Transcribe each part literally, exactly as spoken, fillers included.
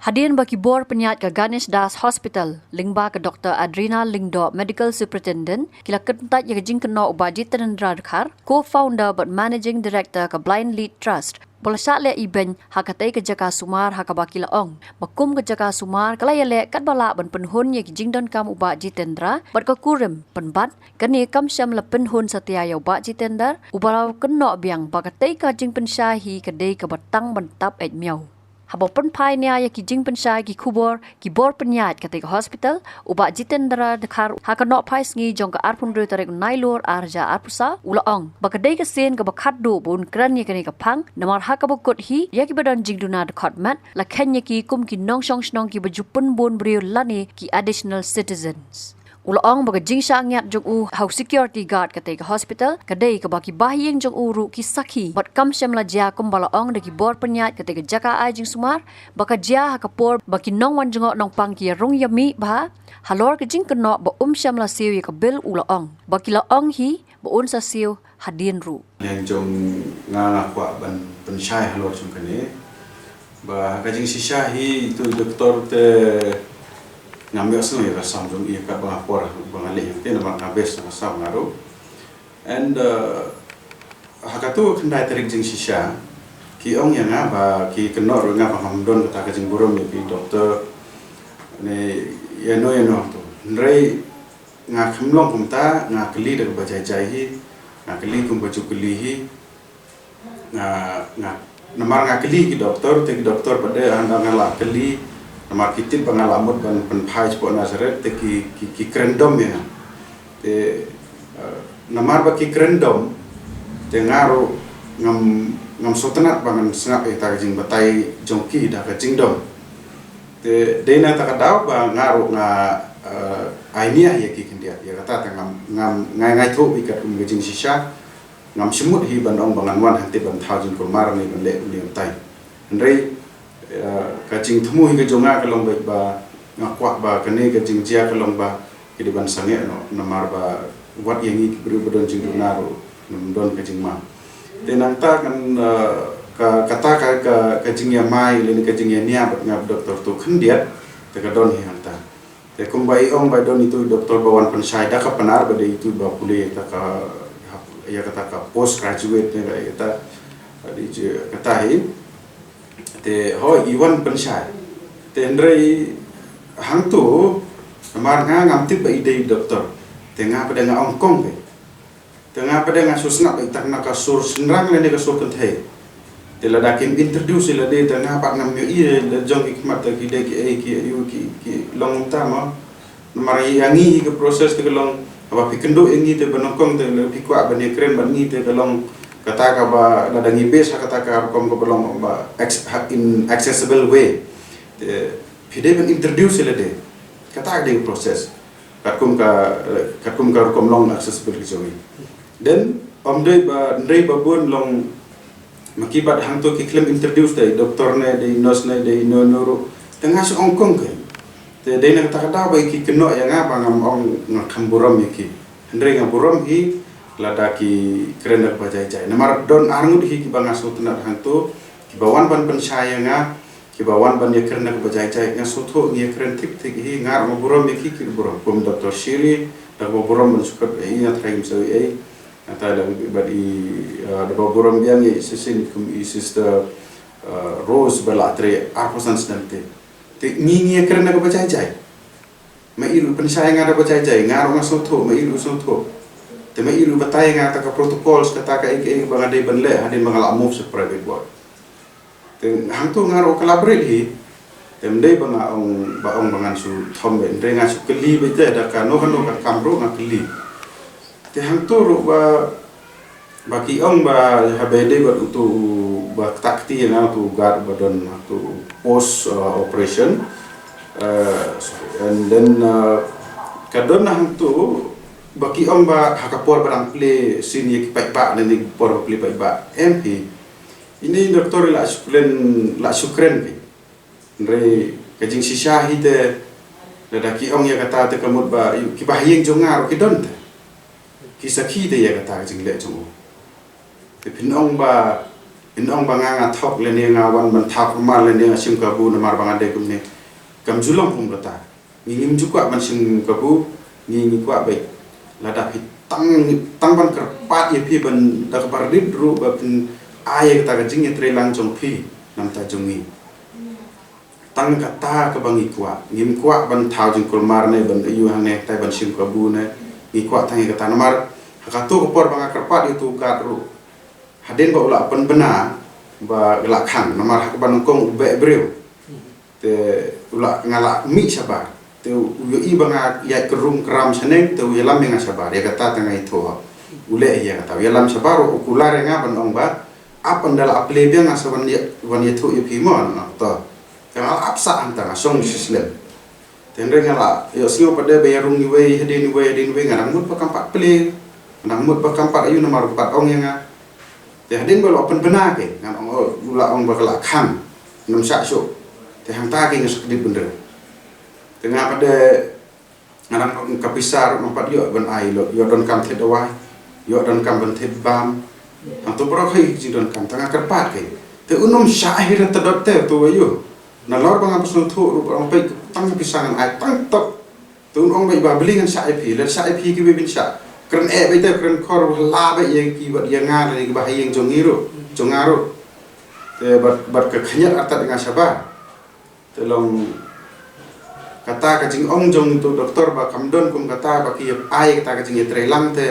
Hadien ba ki bor pynïaid ka Ganesh Das Hospital lyngba ka Doctor Adrina Lyngdoh, Medical Superintendent, ki la kyntait ïa ka jingkynnoh u Bah Jitendra Dkhar, Co-founder bad Managing Director ka Blind Lead Trust, ba la shah leh ibeiñ ha katei ka jaka sumar, ha kaba ki la ong ba kum ka jaka sumar ka la ïaleh katba lah ban pynhun ïa ki jingdonkam u Bah Jitendra bad ka kurim pynbat kane kam shym la pynhun satia ïa u Bah Jitendra, uba la kynnoh biang ba katei ka jingpynshai hi ka dei kaba tang ban tap eit miaw. Haba pynphai nia ïa ki jingpynshai ki khubor ki bor pynïaid katei ka hospital, u Bah Jitendra Dkhar, ha ka nohphai sngi jong ka arphew hynriew tarik Nailur ar hajar arphew saw, u la ong ba ka dei ka sien kaba khatduh ba un kren ïa kane ka phang, namar ha kaba kut hi ïa kiba don jingduna dkhot met la kheiñ ïa ki kum ki nongshong shnong kiba ju pynbun briew lane ki additional citizens. U la ong ba ka jingshah ngiat jong u ha u security guard katei ka hospital ka dei kaba ki bahaïing jong u ruh ki sakhi, bad kam shym la jia kumba la ong da ki bor pynïaid katei ka jaka ai jingsumar, ba ka jia ha ka por ba ki nongwan jngoh nongpang ki ïarung ïamih bha halor ka jingkynnoh ba um shym la siew ïa ka bill. U la ong ba ki la ong hi ba un sa siew hadien ruh. Ïa jong nga, nga kwah ban pynshai halor jong kane ba ka jingshisha hi, itu doktor te ngam ïohsngew ïa ka sam jong i, ka ba nga por ba nga leh ïa te, namar nga best nga sam nga ruh. And uh, ha katu khyndai tarik jingshisha ki ong ïa nga ba ki kynnoh ruh nga ba ngam don kata ka jingburom ïa ki doktor ne ïa no ïa no tu. Hynrei nga kham long kumta, nga kylli da kaba jai jai hi, nga kylli kumba ju kylli hi. Nga, nga, namar nga kylli ki doktor, te ki doktor pat de haba nga la kylli, namar ki tip ba nga la mut ban pynphai shapoh Nazareth, te ki, ki, ki kren dom ïa nga. Te uh, namar ba ki kren dom, te nga ruh ngam, ngam sngewtynnat ba ngan sngap ïa kata ka jingbatai jong ki da ka jingdom. Te dei na kata ka daw ba nga ruh nga uh, ai nia ïa ki khyndiat. Ïa kata te ngam, ngam, ngai ngai thuh bad katkum ka jingshisha. Ngam shym mut hi ban ong ba ngan wan hangtei ban thaw jingkulmar ne ban leh ne ban tai. Hynrei uh, ka jingthmu hi ka jong nga ka long ba, ba nga kwah ba kane ka jingjia ka long ba ki dei ban sangeh noh, namar ba wat ïa ngi ki briew ba don jingduna ruh ngam don ka jingma. Te nangta kan uh, ka, kata ka, ka, ka jingïamai lane ka jingïania bad nga bad doktor tu khyndiat, te ka don hi hangta. Te kumba i ong ba don itu doktor ba wan pynshai da ka Pnar, ba dei itu ba pule ïa kata ka, ïa kata ka post graduate ne ïa kata, ïa kata hi. Te hooid i wan pynshai. Te hynrei hangtu namar nga ngam tip ba i dei doktor, te nga pat de nga ong kong ke. Te nga pat de nga shu sngap ïa kata na ka sur shynrang lane ka sur kynthei. Te lada kim introduce ïa lade, te nga pat ngam ïohi ïa la jong ki khmat, te ki dei ki ei ki ayu ki, ki long kumta mo. Namar ïa ngi hi ka process te ka long, haba phi kynduh ïa ngi te ba nyngkong te lada phi kwah ban ïakren bad ngi te ka long kata kaba lada ngi base ha kata ka rukom kaba long ba ex-, ha, in accessible way. Te phi dei ban introduce ïa lade. Kata ka dei ka process. Katkum ka, katkum ka rukom long accessible ki jong ngi. Then ym dei ba, ym dei ba bun long ma ki, bad hangto ki khlem introduce, dei doktor ne, dei nurse ne, dei no no ruh. Te nga shu ong kong ke. Te dei na kata ka daw ba ki kynnoh ïa nga ba ngam ong, nga kham burom ïa ki. Hynrei nga burom hi lada ki kren da kaba jai jai. Namar don arngut hi kiba nga sngewtynnat hangto, kiba wan ban pynshai ïa nga, kiba wan ban ïakren da kaba jai jai, nga sngewthuh ngi ïakren thik thik hi, nga ruh nga burom ïa ki, ki burom. Kum Doctor Shiri, da kaba burom ban shu kut ïa i, nga tharai ngim saw ei ei. Nga tharai la bad i, uh, da kaba burom biang ïa i shisien kum i Sister uh, Rose ba la trei arphew san snem te. Te ngi, ngi ïakren da kaba jai jai. Ma i ruh pynshai nga da kaba jai jai, nga ruh nga sngewthuh, ma i ruh sngewthuh. Te ma i ruh batai nga kata ka protocols, kata ka ei ka ei ba nga dei ban leh hadien ba nga la move sha private ward. Te hangto nga ruh collaborate hi. Te ym dei ba nga ong, ba ong ba ngan shu thom beit, ym dei, nga shu kylli beit te da kano kano ka kam ruh nga kylli. Te hangto ruh ba, ba ki ong ba haba dei bad uto ba kata kti ïa nga, uto guard ba don hangto post uh, operation. Uh, sorry. And then uh, ka don hangto ba ki ong ba ha ka por ba dang plie sien ïa ki paidbah, ne ki por ba plie paidbah, em phi. Ine i doktor la shu kren, la shu kren phi. Hynrei ka jingshisha hi te, lada ki ong ïa kata te ka mut ba, ïa, ki bahaïing jong nga ruh ki don te. Ki sakhi te ïa kata ka jingleh jong u. Te phin ong ba, Phin ong ba nga nga thok lane nga wan ban thaw kulmar lane nga shim kabu namar ba nga dei kumne. Kam ju long kum kata. Ngi ngim ju kwah ban shim kabu, ngi ngi kwah beit. Lada phi tang, tang ban kyrpad ïa phi ban da kaba rit ruh ba phin ai ïa kata ka jingïatreilang jong phi na bynta jong ngi. Tang kata kaba ngi kwah. Ngim kwah ban thaw jingkulmar ne ban ïoh hangne tai ban shim kabu ne. Ngi kwah tang ïa kata namar ha kato ka por ba nga kyrpad ïa uto u guard ruh, hadien ba u la pynbna ba la khang namar ha kaba nyngkong u beh briew. Te u la, nga la mih shabar. Te u ïohi ba nga ïaid kyrrum kyrram shaneng, te u ïalam ïa nga shabar. Ïa kata te nga ithuh. U leh ïa kata. U ïalam shabar, u kular ïa nga ban ong ba ap, ynda la plie biang nga sa wan ïa, wan ïathuh ïa phi mo, no, to. Te nga la ap sah hangta, nga shong sha slem. Te hynrei nga la ïohsngew pat de ba ïa rung iwei hadien iwei hadien iwei, nga dang mut ba kam pat plie. Nga dang mut ba kam pat aïu namar u pat ong ïa nga. Te hadien ba la pynbna ke, ngan ong, oh, u la ong ba ka la khang. Ngam shah shuh. Te hangta ke nga sa kdit bynriew. Te nga pat de, nga dang ong ka pisa ruh ngam pat ïoh ban ai, ïoh, ïoh donkam thied dawai, ïoh donkam ban thied bam. Hangto baroh hi jingdonkam, te nga kyrpad ke. Te un ym shah hi ruh, te dot te, to aïu. Nalor ba ngam sngewthuh ruh ba ong peit, tang ka pisa ngan ai tang tok. Te un ong beit ba balei ngan shah ïa phi, lada shah ïa phi kiwei kin shah. Kren eh beit te, kren khor, la beit ïa ki bad ïa nga lane kiba ha ïing jong ngi ruh, jong nga ruh. Te bad, bad ka khyndiat artat ïa nga shabar. Te long kata ka jingong jong uto u doktor ba kam don kum kata ba ki ai kata ka jingïatreilang te.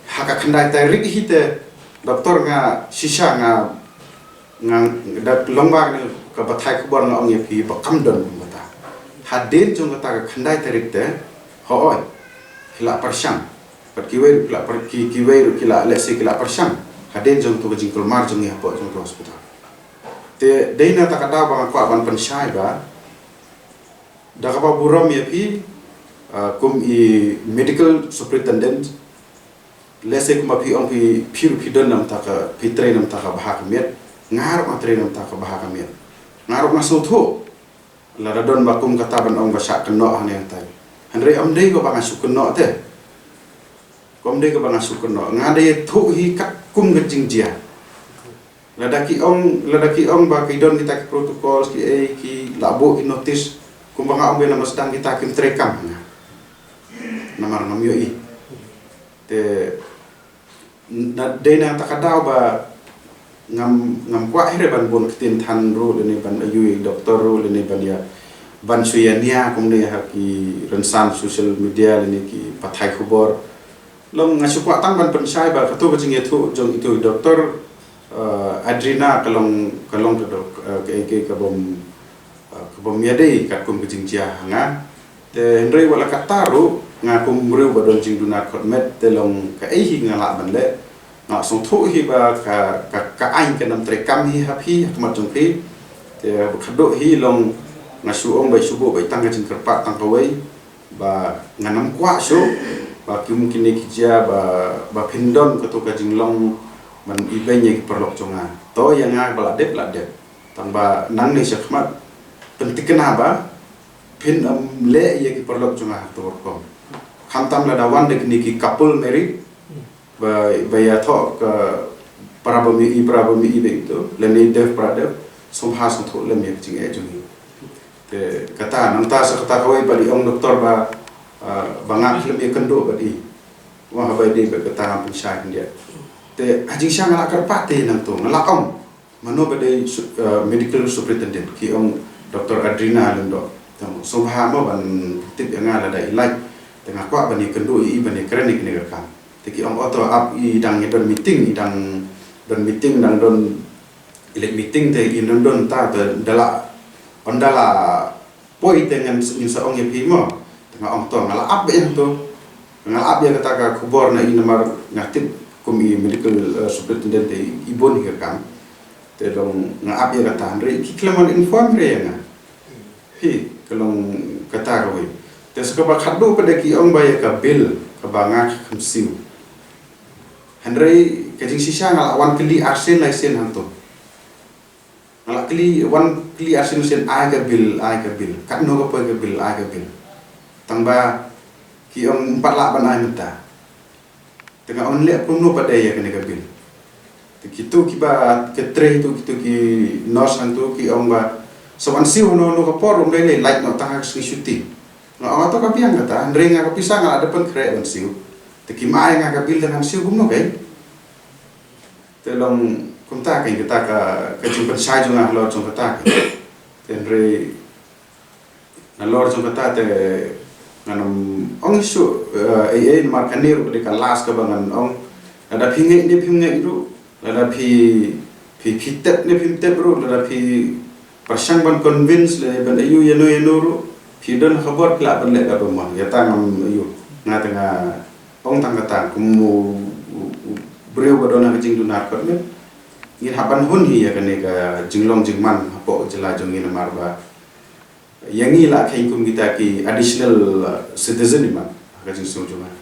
Ha ka khyndai tarik hi te doktor nga shisha nga, nga da long ba kane ka pathai khubor nga ong ïa phi ba kam don kum kata. Hadien jong kata ka khyndai tarik te, hooid, ki la pyrshang. Bad kiwei ruh ki la pyr-, ki, kiwei ruh ki la, lehse ki la pyrshang. Hadien jong uto ka jingkulmar jong ngi hapoh jong uto u hospital. Te dei na kata ka daw ba nga kwah ban pynshai ba da kaba burom ïa phi, ah, kum i medical superintendent, lehse kumba phi ong phi, phi ruh phi don na bynta ka, phi trei na bynta ka bha ka miat, nga ruh nga trei na bynta ka bha ka miat. Nga ruh nga sngewthuh lada don ba kum kata ban ong ba shah kynnoh hangne hangtai. Hynrei ym dei kaba nga shu kynnoh te. Ym dei kaba nga shu kynnoh. Nga dei ïathuh hi katkum ka jingjia. Lada ki ong, lada ki ong ba ki don kita ki protocol, ki ei, ki la buh ki notice, kumba nga ong ba namar sdang kita kim treikam ha nga. Namar ngam ïohi. Te na, dei na kata ka daw ba ngam, ngam kwah hi re ban bun ktien than ruh lane ban aïu ïa doktor ruh lane ban ïa, ban shu ïa nia kumne ha ki rynsan social media lane ki pathai khubor. Long nga shu kwah tang ban pynshai ba kato ka jingïathuh jong ito i doktor, eh, Adrina ka long, ka long ka dok, eh, ka, ka, ka bym, eh, ka bym ïadei katkum ka jingjia ha nga. Te hynrei wat la katta ruh nga kum briew ba don jingduna khot met te long kaei hi nga lah ban leh. Nga sngewthuh hi ba ka, ka, ka aiñ kan ym treikam hi ha phi ha khmat jong phi. Te ba khadduh hi long nga shu ong ba shu buh ba i tang ka jingkyrpad tang kawei. Ba ngan ym kwah shuh ba kum kine ki jia ba, ba phin don kato ka jinglong ban ibeiñ ïa ki paralok jong nga. To ïa nga ba la dep la dep. Tang ba nangne sha khmat pynthikna ba phin ym leh ïa ki paralok jong nga ha kato ka rukom. Khamtam lada wan da kine ki couple married, ba, ba ïathoh ka para bym ïohi, para bym ïohi beit to, lane deaf para deaf, sngewbha sngewthuh lem ïa ka jingeh jong ngi. Te kata, nangta sa kata kawei pat i ong doktor ba, ah, ba nga khlem ïakynduh bad i. Wan haba i dei bad kata ngam pynshai khyndiat. Te ha jingshisha nga la kyrpad te nangto, nga la ong. Mano ba dei su-, eh, medical superintendent, ki ong Doktor Adrina Lyngdoh. Tang sngewbha mo ban tip ïa nga lada i lait. Te nga kwah ban ïakynduh ïa i ban ïakren ïa kane ka kam. Te ki ong, oh to ap, i dang ïa don meeting, i dang don meeting, dang don i leit meeting te i don don ta, te da la, ynda la poi te ngan, ngin sa ong ïa phi mo. Te nga ong to, nga la ap ïa to. Nga la ap ïa kata ka khubor na i namar nga tip kum i medical, eh, superintendent te i bun hi ka kam. Te long nga ap ïa kata, hynrei ki khlem wan inform re ïa nga. Hi, ka long kata kawei. Te sa kaba khadduh pat de ki ong ba ïa ka bill kaba nga kham siew. Hynrei ka jingshisha nga la wan kylli arsien laisien hangto. Nga la kylli, wan kylli arsien laisien, ai ka bill, ai ka bill. Katno ka poi ka bill, ai ka bill. Tang ba ki ong ym pat lah ban ai mynta. Te nga ong leh kumno pat de ïa kane ka bill. Te kitu kiba ki trei tu, kitu ki nurse hangtu ki ong ba sa wan siew hano hano ka por, um dei lei lait noh tang ha ka sngi shuti. Nga ong to ka biang kata, hynrei nga ka pisa nga la da pynkhreh ban siew. Te ki ma ai nga ka bill da ngan siew kumno kai. Te long kumta kai kata ka, ka jingpynshai jong nga halor jong kata kai. Te hynrei nalor jong kata te ngan ym ong shuh, eh, ei ei namar kane ruh ka dei ka last kaba ngan ong. Lada phi ngeit ne phim ngeit ruh, lada phi, phi, phi tep ne phim tep ruh, lada phi pyrshang ban convince lane ban aiu ïano ïano ruh, phi don khubor phi lah ban leh kaba mon. Ïa ta ngam aiu. Nga te nga ong tang kata kum u, u, u briew ba don ha ka jingduna kot ne. Ngin hap ban hun hi ïa kane ka jinglong jingman hapoh ka jylla jong ngi namar ba ïa ngi la kheiñ kum kita ki additional, uh, citizen i man ha ka jingsngew jong nga.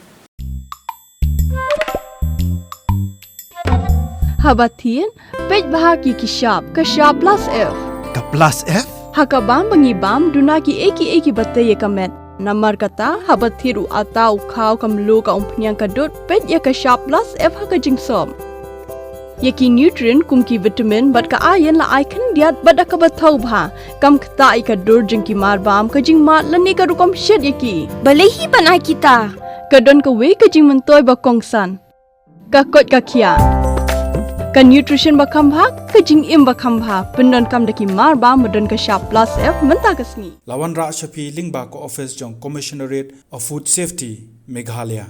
Haba thied, peit bha ki ki shap, ka shap plus F. Ka plus F? Ha ka bam ba ngi bam, duna ki ei ki ei kiba tei ïa ka met. Namar kata, haba thied u atta, u khaw, ka mluh, ka umphniang, ka dud, peit ïa ka shap plus F ha ka jingsop. Ïa ki nutrient kum ki vitamin bad ka iron la ai khyndiat bad da kaba thaw bha. Kam ktah ïa ka dur jong ki marbam, ka jingmad lane ka rukom shet ïa ki. Balei hi ban ai kita? Ka don kawei ka jingmyntoi ba kongsan. Ka koit ka khiah. Ka nutrition ba kham bha, ka jingim ba kham bha. Pyndonkam da ki marbam ba don ka shap plus F mynta ka sngi. La wanrah sha phi lyngba ka office jong Commissionerate of Food Safety, Meghalaya.